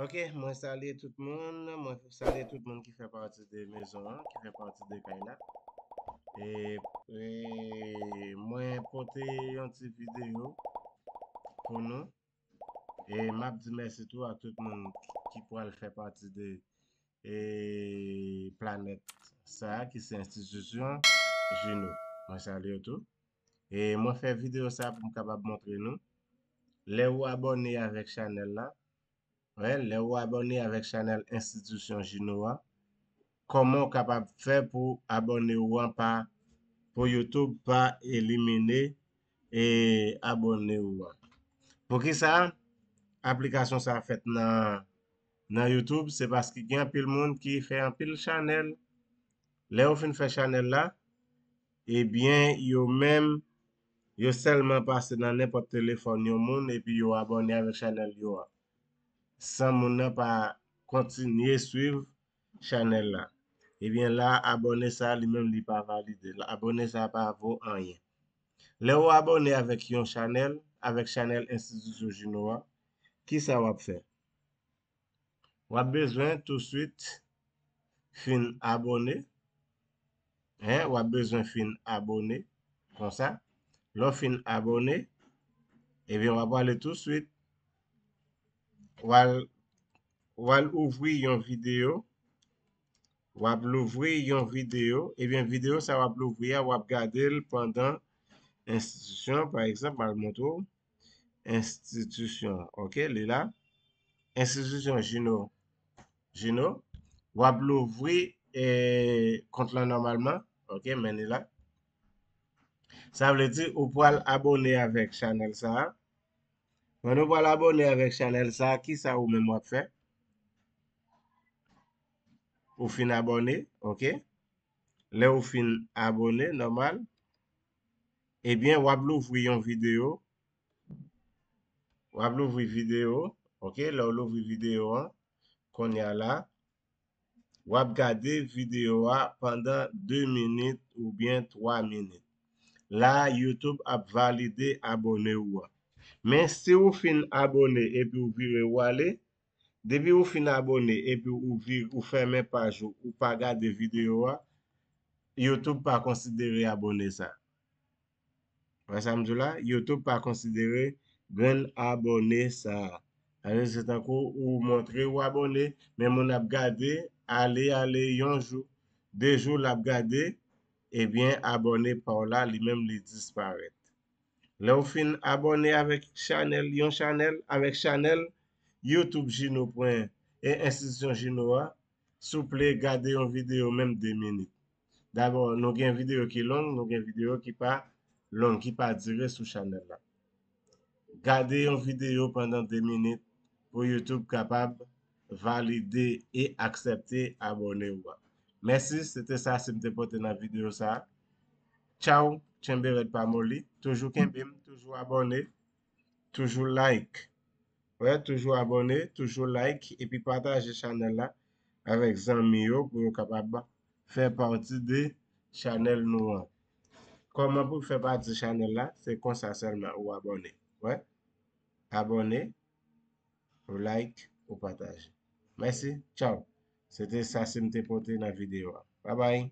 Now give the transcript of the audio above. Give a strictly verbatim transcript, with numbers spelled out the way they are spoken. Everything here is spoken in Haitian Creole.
Ok, mwen salye tout moun, mwen salye tout moun ki fè pati de mezon an, ki fè pati de kay la. E, e mwen pote yon ti videyo pou nou. E m ap di mèsi tou ak tout moun ki pral fè pati de e, planèt sa a, ki se enstitisyon Jino. Mwen salye yo tou. E mwen fè videyo sa a pou m kapab montre nou. Lè ou abòne avèk chanèl la, wè, lè ou abòne avèk chanèl enstitisyon Jino a, kòman w kapab fè pou abòne ou an pa, pou YouTube pa elimine e abòne ou an. Poukisa aplikasyon sa a fèt nan, nan YouTube? Se paske gen anpil moun ki fè anpil chanèl. Lè yo fin fè chanèl la, ebyen, yo menm, yo sèlman pase nan nenpòt telefòn yon moun epi yo abòne avèk chanèl yo a. San moun nan pa kontinye swiv chanèl la. Ebyen, la, abòne sa a, li menm, li pa valide. Abòne sa a pa vo anyen. Lè ou abòne avèk yon chanèl, avèk chanèl enstitisyon Jino a, kisa w ap fè? W ap bezwen touswit fin abòne. Hen, w ap bezwen fin abòne konsa. Lè w fin abòne, ebyen, w ap prale touswit. W al, w al ouvri yon videyo. W ap louvri yon videyo. Ebyen, videyo sa w ap louvri a, w ap gade l pandan enstitisyon, pa egzanp, m al montre w. Enstitisyon, ok, li la. Enstitisyon Jino. Jino. W ap louvri e, kont lan nòmalman. Ok, men li la. Sa vle di ou pral abòne avèk chanèl sa a. Pandan ou pral abòne avèk chanèl sa a, kisa ou menm w ap fè? Ou fin abòne, ok? Lè ou fin abòne, nòmal, ebyen, w ap louvri yon videyo. W ap louvri videyo, ok? Lè w louvri videyo an, kounye a la, w ap gade videyo a pandan de minit oubyen twa minit. La, YouTube ap valide abòne ou an. Men si ou fin abòne epi ou vire ou ale, depi ou fin abòne epi ou vi-, ou fèmen paj ou, ou pa gade videyo a, YouTube pa konsidere abòne sa. Wè sa m di w la? YouTube pa konsidere grenn abòne sa a. Alò, se tankou ou montre ou abòne, men moun ap gade, ale, ale, yon jou, de jou, l ap gade, ebyen, abòne pa w la, li menm, li disparèt. Lè w fin abòne avèk chanèl, yon chanèl, avèk chanèl YouTube Jino pwen e enstitisyon Jino a, souple, gade yon videyo menm de minit. Dabò, nou gen videyo ki long, nou gen videyo ki pa long, ki pa dire sou chanèl la. Gade yon videyo pandan de minit pou YouTube kapab valide e aksepte abòne ou a. Mèsi, se te sa si m te pote nan videyo sa a. Tchaw, tchenbe rèd pa moli, toujou kenbe m, toujou abòne, toujou like. Wè, toujou abòne, toujou like, epi pataje chanèl la avèk zanmi yo pou yo kapab fè pati de chanèl nou an. Kòman pou fè pati chanèl la? Se konsa sèlman ou abòne. Wè, abòne, ou like, ou pataje. Mèsi, tchaw. Se te sa si m te pote nan videyo a. Babay.